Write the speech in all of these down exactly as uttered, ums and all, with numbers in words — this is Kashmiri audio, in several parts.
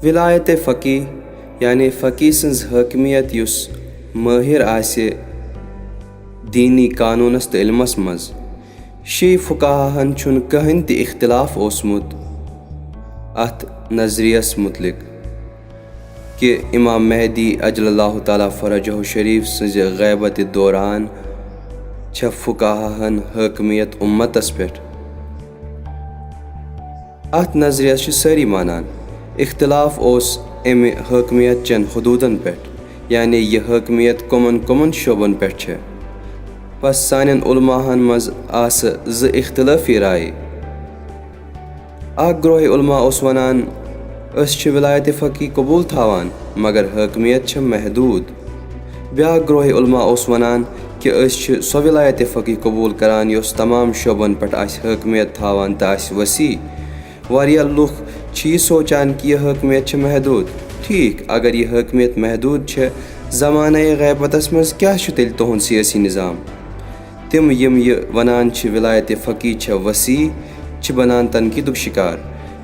ولایت فقی یعنی فقی سٕنٛز حٲکمیت، یُس مٲہِر آسہِ دیٖنی قانوٗنس تہٕ علمس منٛز۔ شیعہ فقہاہن چھُنہٕ کٕہٕنۍ تہِ اختلاف اوسمُت اتھ نظریس متعلق کہِ امام مہدی عجل اللہ تعالیٰ فرجہ شریف سٕنٛزِ غیبتِ دوران چھےٚ فقہاہن حٲکمیت امتس پٮ۪ٹھ۔ اتھ نظریس چھِ سٲری مانان۔ اختلاف اوس امہِ حٲکمیت چٮ۪ن حدوٗدن پٮ۪ٹھ، یعنی یہِ حٲکمیت کمن کمن شعبن پٮ۪ٹھ چھےٚ۔ بس سانٮ۪ن علماہن منٛز آسہٕ زٕ اختلافی رایہِ۔ اکھ گروہ علماء اوس ونان، "أسۍ چھِ ولایت فقی قبول تھاوان، مگر حٲکمیت چھےٚ محدوٗد۔" بیاکھ گروہ علماء اوس ونان کہِ أسۍ چھِ سۄ ولایت فقی قبول کران، یۄس تمام شعبن پٮ۪ٹھ آسہِ حٲکمیت تھاوان تہٕ آسہِ وسیع۔ واریاہ لُکھ چھِ یہِ سونچان کہِ یہِ حٲکمیت چھِ محدوٗد۔ ٹھیک، اگر یہِ حٲکمیت محدوٗد چھےٚ، زمانہ غیبتس منٛز کیٛاہ چھُ تیٚلہِ تُہُنٛد سیٲسی نظام؟ تِم یِم یہِ ونان چھِ ولایت فقی چھےٚ وسیع، چھِ بنان تنقیدُک شکار۔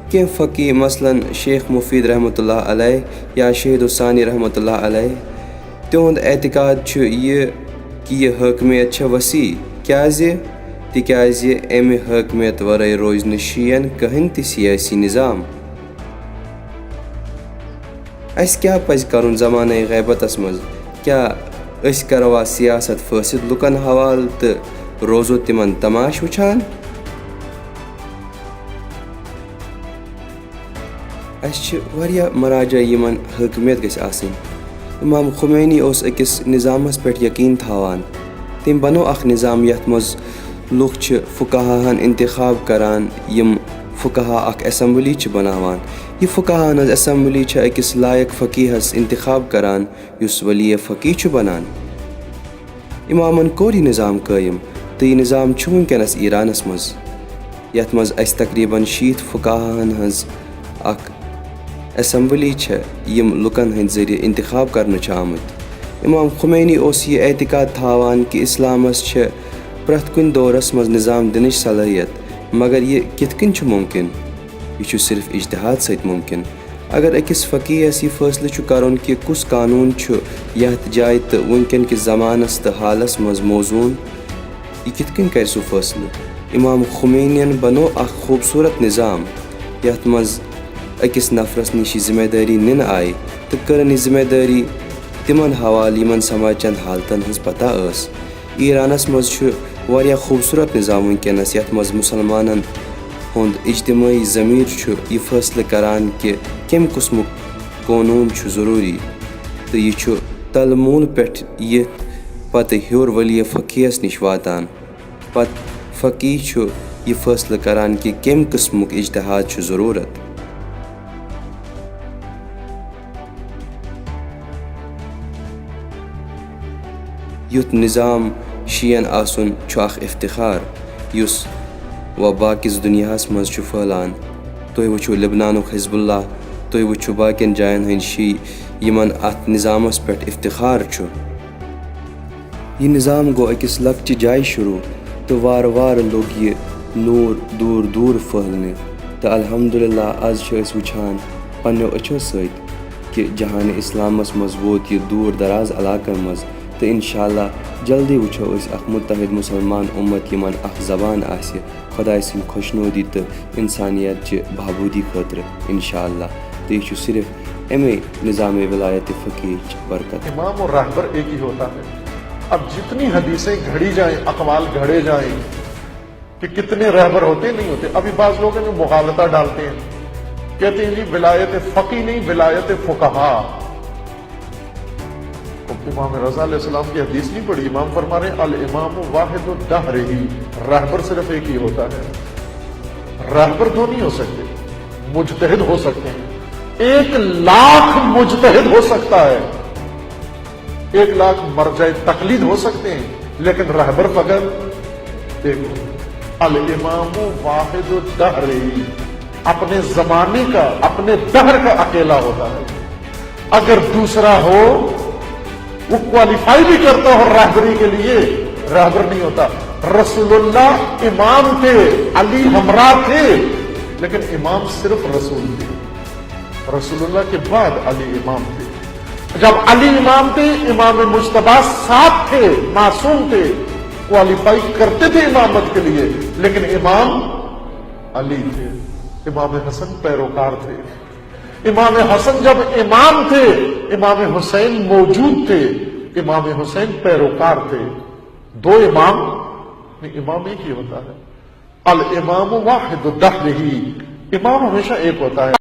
کینٛہہ فقی، مثلاً شیخ مفید رحمۃ اللہ علیہ یا شہید الثانی رحمۃ اللہ علیہ، تِہُنٛد اعتقاد چھُ یہِ کہِ یہِ حٲکمیت چھےٚ وسیع۔ کیٛازِ؟ تِکیٛازِ امہِ حٲکمیت ورٲے روزِ نہٕ شیعن کٕہٕنۍ تہِ سیٲسی نظام۔ اسہِ کیٛاہ پزِ کرُن زمانہ غیبتس منٛز؟ کیٛاہ أسۍ کروا سیاست فاسد لُکن حوالہٕ تہٕ روزو تِمن تماش وٕچھان؟ اسہِ چھِ واریاہ مراجع یِمن حٲکمیت گژھِ آسٕنۍ۔ امام خمینی اوس أکِس نظامس پٮ۪ٹھ یقین تھاوان۔ تٔمۍ بنوو اکھ نظام یتھ منٛز لُکھ چھِ فقہاہن انتخاب کران، یِم فقہا اکھ اسمبلی چھِ بناوان۔ یہِ فقہاہن ہٕنٛز اسمبلی چھےٚ أکِس لایق فقیہس انتخاب کران، یُس ولی فقیہ چھُ بنان۔ امامن کوٚر یہِ نظام قٲیِم، تہٕ یہِ نظام چھُ وٕنکیٚنس ایرانس منٛز، یتھ منٛز اسہِ تقریباً شیٖتھ فقہاہن ہٕنٛز اکھ اسمبلی چھےٚ، یِم لُکن ہٕنٛدِ ذٔریعہٕ انتخاب کرنہٕ چھِ آمٕتۍ۔ امام خمینی اوس یہِ اعتقاد تھاوان کہِ اسلامس چھےٚ پرٛٮ۪تھ کُنہِ دورس منٛز نظام دِنٕچ صلٲحیت، مگر یہِ کِتھ کٔنۍ چھُ مُمکِن؟ یہِ چھُ صرف اجتہاد سۭتۍ مُمکِن۔ اگر أکِس فقیہس یہِ فٲصلہٕ چھُ کرُن کہِ کُس قانوٗن چھُ یتھ جایہِ تہٕ وٕنکیٚن کِس زمانس تہٕ حالس منٛز موزوٗن، یہِ کِتھ کٔنۍ کرِ سُہ فٲصلہٕ؟ امام خمینین بنوو اکھ خوٗبصوٗرت نظام، یتھ منٛز أکِس نفرس نِش یہِ ذمہ دٲری نِنہٕ آیہِ تہٕ کٔرٕن یہِ ذمہ دٲری تِمن حوالہٕ، یِمن سماجچٮ۪ن حالتن ہٕنٛز پتہ ٲس۔ ایرانس منٛز چھُ واریاہ خوٗبصوٗرت نظام وٕنکیٚنس، یتھ منٛز مُسلمانن ہُنٛد اجتمٲعی ضمیٖر چھُ یہِ فٲصلہٕ کران کہِ کمہِ قٕسمُک قونوٗن چھُ ضروٗری، تہٕ یہِ چھُ تلہٕ موٗل پٮ۪ٹھ یِتھ پتہٕ ہیوٚر ولی فقیہس نِش واتان۔ پتہٕ فقیہ چھُ یہِ فٲصلہٕ کران کہِ کمہِ قٕسمُک اجتہاد چھُ ضروٗرت۔ یُتھ نظام شیعن آسُن چھُ اکھ افتخار، یُس وۄنۍ باقِس دُنیاہس منٛز چھُ پھٔہلان۔ تُہۍ وٕچھِو لبنانُک حزب اللہ، تُہۍ وٕچھِو باقین جاین ہٕنٛدۍ شیعہ، یِمن اتھ نظامس پٮ۪ٹھ افتخار چھُ۔ یہِ نظام گوٚو أکِس لۄکچہِ جایہِ شروٗع تہٕ وارٕ وارٕ لوٚگ یہِ نوٗر دوٗر دوٗر پھٔہلنہِ۔ تہٕ الحمدللہ، از چھِ أسۍ وٕچھان پننیو أچھو سۭتۍ کہِ جہان اسلامس منٛز ووت یہِ دوٗر دراز علاقن منٛز۔ تہٕ انشاءاللہ جلدی وٕچھو أسۍ اکھ متحد مسلمان امت، یِمن اکھ زبان آسہِ خۄداے سٕنٛدِ خۄشنودی تہٕ انسانیت چہِ بہبوٗدی خٲطرٕ، انشاءاللہ۔ تہٕ یہِ چھُ صرف امے نظام ولایت فقیہٕچ برکت۔ امام اور رہبر ایک ہی ہوتا ہے۔ اب جتنی حدیثیں گھڑی جائیں، اقوال گھڑے جائیں کہ کتنے رہبر ہوتے ہیں، نہیں ہوتے۔ ابھی بعض لوگ ہیں جو مغالطہ ڈالتے ہیں، کہتے ہیں جی ولایت فقی نہیں، ولایت فقہا۔ امام رضا علیہ السلام کی حدیث نہیں پڑھی، امام فرما رہے ہیں، "الامام واحد الدہر ہی"، رہبر صرف ایک ہی ہوتا ہے۔ رہبر دو نہیں ہو سکتے، مجتہد ہو سکتے ہیں، ایک لاکھ مجتہد ہو سکتا ہے، ایک لاکھ مرجع تقلید ہو سکتے ہیں، لیکن رہبر فقط ایک ہوتا ہے۔ الامام واحد الدہر ہی، اپنے زمانے کا، اپنے دہر کا اکیلا ہوتا ہے۔ اگر دوسرا ہو، وہ کوالیفائی بھی کرتا ہو رہبری کے لیے، رہبر نہیں ہوتا۔ رسول اللہ امام تھے، علی ہمراہ تھے، لیکن امام صرف رسول تھے۔ رسول اللہ کے بعد علی امام تھے۔ جب علی امام تھے، امام مجتبیٰ صاحب تھے، معصوم تھے، کوالیفائی کرتے تھے امامت کے لیے، لیکن امام علی تھے، امام حسن پیروکار تھے۔ امام حسن جب امام تھے، امام حسین موجود تھے، امام حسین پیروکار تھے۔ دو امام نہیں، امام ایک ہی ہوتا ہے۔ الامام واحد الدہر ہی، امام ہمیشہ ایک ہوتا ہے۔